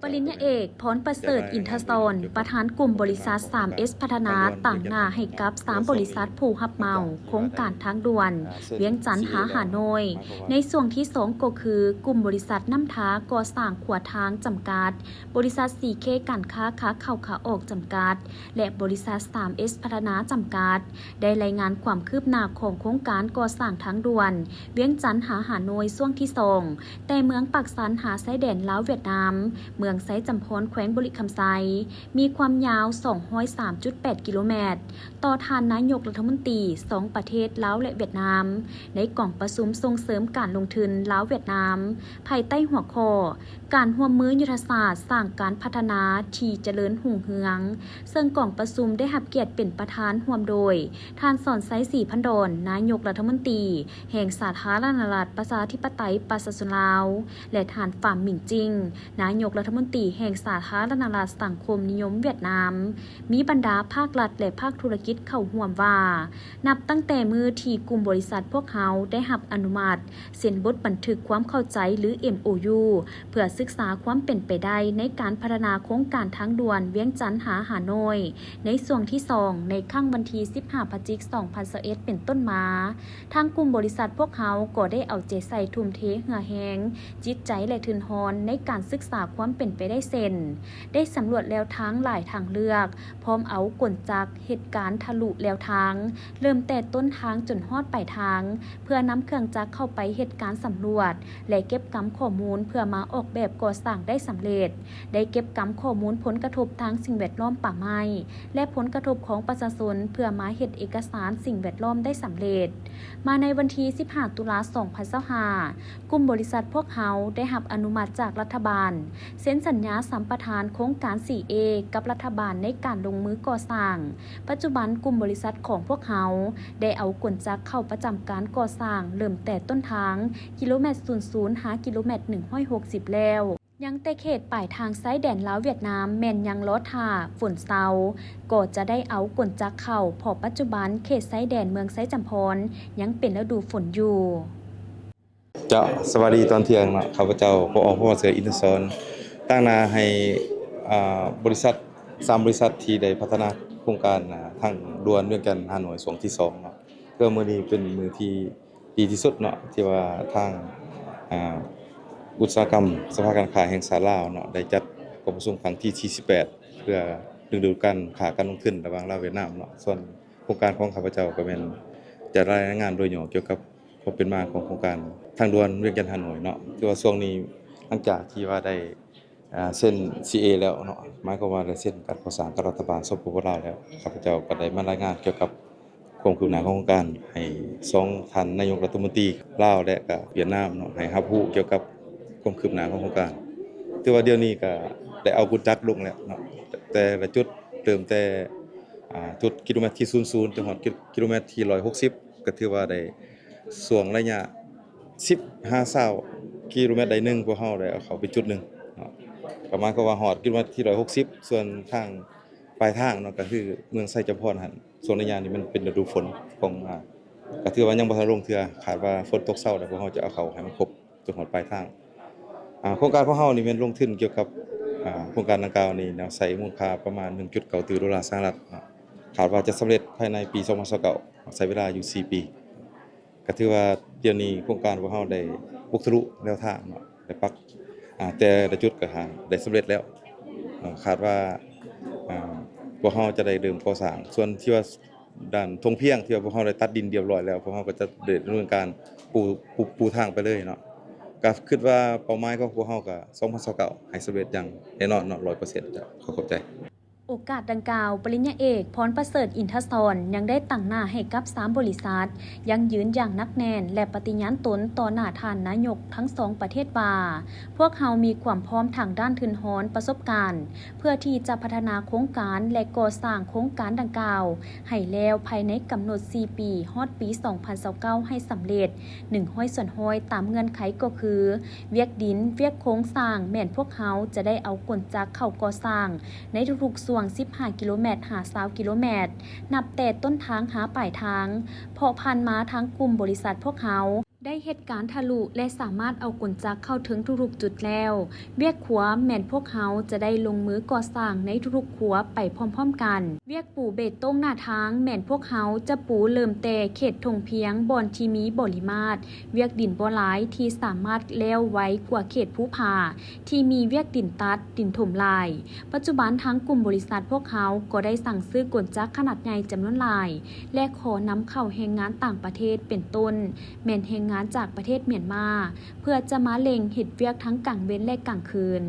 ປະລິນຍາເອກ ພອນປະເສີດ ອິນທະສອນ ປະທານກຸ່ມບໍລິສັດ ສາມເອັສ ພັດທະນາ ຕາງໜ້າໃຫ້ກັບສາມບໍລິສັດຜູ້ຮັບເໝົາໂຄງການທາງດ່ວນ ວຽງຈັນ ຫາ ຫາໂນຍ ໃນຊ່ວງທີສອງ ກໍຄື ກຸ່ມບໍລິສັດນ້ຳທາກໍ່ສ້າງຂົວທາງຈຳກັດ, ບໍລິສັດ ຊີເຄ ການຄ້າຂາເຂົ້າຂາອອກຈຳກັດ ແລະ ບໍລິສັດ ສາມເອັສ ພັດທະນາ ຈຳກັດ ໄດ້ລາຍງານຄວາມຄືບໜ້າຂອງໂຄງການກໍ່ສ້າງທາງດ່ວນ ວຽງຈັນ ຫາ ຫາໂນຍ ຊ່ວງທີສອງ ແຕ່ເມືອງປາກຊັນຫາຊາຍແດນລາວຫວຽດນາມ ເມືອງໄຊຈຳພອນ ແຂວງບໍລິຄຳໄຊ ມີຄວາມຍາວສອງຮ້ອຍສາມຈຸດແປດກິໂລແມັດ. ຕໍ່ທ່ານນາຍົກລັດຖະມົນຕີສອງປະເທດລາວ ແລະ ຫວຽດນາມ ໃນກອງປະຊຸມສົ່ງເສີມການລົງທຶນລາວ-ຫວຽດນາມ ພາຍໃຕ້ຫົວຂໍ້ ການຮ່ວມມືຍຸດທະສາດສ້າງການພັດທະນາທີ່ຈະເລີນຮຸ່ງເຮືອງ, ເຊິ່ງກອງປະຊຸມໄດ້ຮັບກຽດເປັນປະທານຮ່ວມໂດຍ ທ່ານ ສອນໄຊ ສີພັນດອນ ນາຍົກລັດຖະມົນຕີແຫ່ງສາທາລະນະລັດ ປະຊາທິປະໄຕ ປະຊາຊົນລາວ ແລະ ທ່ານ ຟາມ ມິງຈິງ ນາຍົກລັດຖະມົນຕີແຫ່ງສາທາລະນະລັດສັງຄົມນິຍົມຫວຽດນາມ, ມີບັນດາພາກລັດ ແລະ ພາກທຸລະກິດເຂົ້າຮ່ວມວ່າ ນັບຕັ້ງແຕ່ມື້ທີ່ກຸ່ມບໍລິສັດພວກເຮົາໄດ້ຮັບອະນຸມັດ ເຊັນບົດບັນທຶກຄວາມເຂົ້າໃຈ ຫຼື ເອັມໂອຢູ ເພື່ອສຶກສາຄວາມເປັນໄປໄດ້ໃນການພັດທະນາໂຄງການທາງດ່ວນວຽງຈັນຫາຫາໂນຍ ໃນຊ່ວງທີສອງ ໃນຄັ້ງວັນທີສິບຫ້າ ພະຈິກ ສອງພັນຊາວເອັດ ເປັນຕົ້ນມາ, ທາງກຸ່ມບໍລິສັດພວກເຮົາກໍໄດ້ເອົາໃຈໃສ່ທຸ່ມເທເຫື່ອແຮງ, ຈິດໃຈ ແລະ ທຶນຮອນໃນການສຶກສາຄວາມເປັນໄປໄດ້ເຊັ່ນ ໄດ້ສຳຫຼວດແລວທາງຫຼາຍທາງເລືອກ, ພ້ອມເອົາກົນຈັກເຮັດການທະລຸແລວທາງ ເລີ່ມແຕ່ຕົ້ນທາງຈົນຮອດປາຍທາງ ເພື່ອນຳເຄື່ອງຈັກເຂົ້າໄປເຮັດການສຳຫຼວດ ແລະ ເກັບກຳຂໍ້ມູນເພື່ອມາອອກແບບກໍ່ສ້າງໄດ້ສຳເລັດ, ໄດ້ເກັບກຳຂໍ້ມູນຜົນກະທົບທາງສິ່ງແວດລ້ອມ, ປ່າໄມ້ ແລະ ຜົນກະທົບຂອງປະຊາຊົນ ເພື່ອມາເຮັດເອກະສານສິ່ງແວດລ້ອມໄດ້ສຳເລັດ. ມາໃນວັນທີສິບຫ້າ ຕຸລາ ສອງພັນຊາວຫ້າ ກຸ່ມບໍລິສັດພວກເຮົາໄດ້ຮັບອະນຸມັດຈາກລັດຖະບານ ເຊັນສັນຍາສຳປະທານໂຄງການ ສີ່ເອ ກັບລັດຖະບານໃນການລົງມືກໍ່ສ້າງ. ປັດຈຸບັນກຸ່ມບໍລິສັດຂອງພວກເຮົາໄດ້ເອົາກົນຈັກເຂົ້າປະຈຳການກໍ່ສ້າງ ເລີ່ມແຕ່ຕົ້ນທາງ ກິໂລແມັດສູນສູນ ຫາ ກິໂລແມັດໜຶ່ງຮ້ອຍຫົກສິບແລ້ວ. ຍັງແຕ່ເຂດປາຍທາງຊາຍແດນລາວຫວຽດນາມ ແມ່ນຍັງລໍຖ້າຝົນເຊົາ ກໍຈະໄດ້ເອົາກົນຈັກເຂົ້າ, ເພາະປັດຈຸບັນເຂດຊາຍແດນເມືອງໄຊຈຳພອນຍັງເປັນລະດູຝົນຢູ່. ເຈົ້າ ສະບາຍດີຕອນທ່ຽງເນາະ, ຂ້າພະເຈົ້າ ປອ ພະເສືອ ອິນທະສອນ ຕາງໜ້າໃຫ້ ອາ ບໍລິສັດ ສາມບໍລິສັດທີ່ໄດ້ພັດທະນາໂຄງການ ອາ ທາງດ່ວນວຽງຈັນ ຫາໂນຍ ຊ່ວງທີສອງເນາະ. ເພື່ອມື້ນີ້ເປັນມື້ທີ່ດີທີ່ສຸດເນາະ ທີ່ວ່າທາງ ອາ ອຸດສາຫະກຳສະພາການຄ້າແຫ່ງຊາດລາວເນາະ ໄດ້ຈັດກອງປະຊຸມຄັ້ງທີສີ່ສິບແປດ ເພື່ອດຶງດູດການຄ້າການລົງທຶນລະຫວ່າງລາວຫວຽດນາມເນາະ. ສ່ວນໂຄງການຂອງຂ້າພະເຈົ້າກໍແມ່ນຈະລາຍງານໂດຍຫຍໍ້ກ່ຽວກັບ ຄວາມເປັນມາຂອງໂຄງການທາງດ່ວນວຽງຈັນ ຫາໂນຍເນາະ, ຖືວ່າຊ່ວງນີ້ຫຼັງຈາກທີ່ວ່າໄດ້ ອາ ເຊັນ ຊີເອ ແລ້ວເນາະ, ໝາຍຄວາມວ່າໄດ້ເຊັນການກໍ່ສ້າງກັບລັດຖະບານ ສປປ ລາວ ແລ້ວ, ຂ້າພະເຈົ້າກໍໄດ້ມາລາຍງານກ່ຽວກັບຄວາມຄືບໜ້າຂອງໂຄງການ ໃຫ້ສອງທ່ານນາຍົກລັດຖະມົນຕີລາວ ແລະ ກະຫວຽດນາມເນາະ ໃຫ້ຮັບຮູ້ກ່ຽວກັບຄວາມຄືບໜ້າຂອງໂຄງການ. ຖືວ່າດຽວນີ້ກະໄດ້ເອົາກົນຈັກລົງແລ້ວເນາະ, ແຕ່ລະຈຸດ ເລີ່ມແຕ່ ອາ ຈຸດກິໂລແມັດທີສູນສູນ ຈົນຮອດກິໂລແມັດທີຮ້ອຍຫົກສິບ ກໍຖືວ່າໄດ້ ຊ່ວງໄລຍະສິບຫາຊາວກິໂລແມັດໃດໜຶ່ງ ພວກເຮົາໄດ້ເອົາເຂົ້າໄປຈຸດໜຶ່ງເນາະ, ກໍໝາຍຄວາມວ່າຮອດກິໂລແມັດທີຮ້ອຍຫົກສິບ. ສ່ວນທາງປາຍທາງເນາະ ກໍຄືເມືອງໄຊຈຳພອນຫັ້ນ ຊ່ວງໄລຍະນີ້ມັນເປັນລະດູຝົນຂອງ ອາ ກໍຖືວ່າຍັງບໍ່ທັນລົງເທື່ອ, ຄາດວ່າຝົນຕົກເຊົາແລ້ວ ພວກເຮົາຈະເອົາເຂົ້າໃຫ້ມັນຄົບ ຈົນຮອດປາຍທາງ. ອາ ໂຄງການຂອງເຮົານີ້ແມ່ນລົງທຶນກ່ຽວກັບ ອາ ໂຄງການດັ່ງກ່າວນີ້ເນາະ ໃຊ້ມູນຄ່າປະມານໜຶ່ງຈຸດເກົ້າຕື້ໂດລາສະຫະລັດເນາະ, ຄາດວ່າຈະສຳເລັດພາຍໃນປີສອງພັນຊາວເກົ້າ ໃຊ້ເວລາຢູ່ສີ່ປີ. ກໍຖືວ່າດຽວນີ້ໂຄງການພວກເຮົາໄດ້ບຸກທະລຸແນວທາງເນາະ, ໄດ້ປັກ ອາ ແຕ່ລະຈຸດກໍຫາໄດ້ສຳເລັດແລ້ວເນາະ, ຄາດວ່າ ອາ ພວກເຮົາຈະໄດ້ເລີ່ມກໍ່ສ້າງ. ສ່ວນທີ່ວ່າ ດ້ານທົ່ງພຽງທີ່ວ່າພວກເຮົາໄດ້ຕັດດິນຮຽບຮ້ອຍແລ້ວ, ພວກເຮົາກໍຈະໄດ້ດຳເນີນການປູ ປູ ປູທາງໄປເລີຍເນາະ. ກໍຄິດວ່າເປົ້າໝາຍຂອງພວກເຮົາກໍສອງພັນຊາວເກົ້າ ໃຫ້ສຳເລັດຢ່າງແນ່ນອນເນາະ ຮ້ອຍເປີເຊັນ. ເຈົ້າ ຂໍຂອບໃຈ. ໂອກາດດັ່ງກ່າວ, ປະລິນຍາເອກ ພອນປະເສີດ ອິນທະສອນ ຍັງໄດ້ຕາງໜ້າໃຫ້ກັບສາມບໍລິສັດ ຢັ້ງຢືນຢ່າງໜັກແໜ້ນ ແລະ ປະຕິຍານຕົນຕໍ່ໜ້າທ່ານນາຍົກທັງສອງປະເທດວ່າ ພວກເຮົາມີຄວາມພ້ອມທາງດ້ານທຶນຮອນ, ປະສົບການ ເພື່ອທີ່ຈະພັດທະນາໂຄງການ ແລະ ກໍ່ສ້າງໂຄງການດັ່ງກ່າວໃຫ້ແລ້ວພາຍໃນກຳນົດສີ່ປີ ຮອດປີສອງພັນຊາວເກົ້າ ໃຫ້ສຳເລັດໜຶ່ງຮ້ອຍສ່ວນຮ້ອຍ ຕາມເງື່ອນໄຂກໍຄື ວຽກດິນ, ວຽກໂຄງສ້າງ ແມ່ນພວກເຮົາຈະໄດ້ເອົາກົນຈັກເຂົ້າກໍ່ສ້າງໃນທຸກໆຊ່ວງສິບຫ້າກິໂລແມັດ ຫາ ຊາວກິໂລແມັດ ນັບແຕ່ຕົ້ນທາງຫາປາຍທາງ, ເພາະຜ່ານມາທາງກຸ່ມບໍລິສັດພວກເຮົາ ໄດ້ເຮັດການທະລຸ ແລະ ສາມາດເອົາກົນຈັກເຂົ້າເຖິງທຸກໆຈຸດແລ້ວ. ວຽກຂົວແມ່ນພວກເຮົາຈະໄດ້ລົງມືກໍ່ສ້າງໃນທຸກໆຂົວໄປພ້ອມໆກັນ. ວຽກປູເບຕົງໜ້າທາງແມ່ນພວກເຮົາຈະປູເລີ່ມແຕ່ເຂດທົ່ງພຽງບ່ອນທີ່ມີບໍລິມາດ, ວຽກດິນບໍ່ຫຼາຍທີ່ສາມາດແລ້ວໄວກວ່າເຂດພູຜາທີ່ມີວຽກດິນຕັດ, ດິນຖົມຫຼາຍ. ປັດຈຸບັນທາງກຸ່ມບໍລິສັດພວກເຮົາກໍໄດ້ສັ່ງຊື້ກົນຈັກຂະໜາດໃຫຍ່ຈຳນວນຫຼາຍ ແລະ ຂໍນຳເຂົ້າແຮງງານຕ່າງປະເທດ ເປັນຕົ້ນແມ່ນແຮງງານຈາກປະເທດມຽນມາ ເພື່ອຈະມາເລັ່ງເຮັດວຽກທັງກາງເວັນ ແລະ ກາງຄືນ.